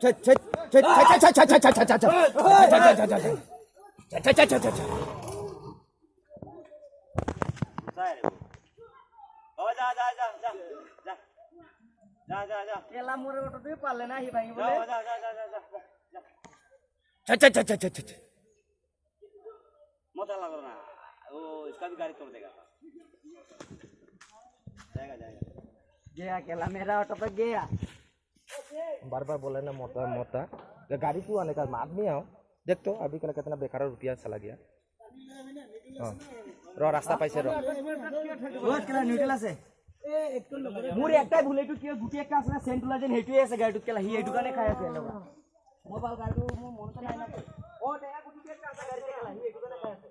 जा जा जा जा जा जा जा जा। কেলা মোৰ অটোটোৱে পালে না সি ভাঙিবলৈ। जा जा जा जा जा जा। मत हल्ला करो ना, वो इसका भी गाड़ी तोड़ देगा। जाएगा जाएगा। गया केला, मेरा ऑटो पे गया। बार बार बोले ना मोटा मोटा ये गाड़ी क्यों आने का आदमी आओ। देख तो अभी कल कितना बेकार रुपया चला गया। हाँ, ৰ ৰাস্তা পাইছে ৰ। বহুত কেলা নিউট্ৰেল আছে। মোৰ একটাই ভুল, এইটো কিয় গুটি একটা আছে না চেণ্ট ওলাই যেন সেইটোৱে আছে গাড়ীটোত কেলা, সি সেইটো কাৰণে খাই আছে এনেকুৱা। মই ভাল গাড়ীটো মোৰ মনতে নাই না। অ টেঙা গুটি একটা আছে গাড়ীতে কেলা, সি সেইটো কাৰণে খাই আছে।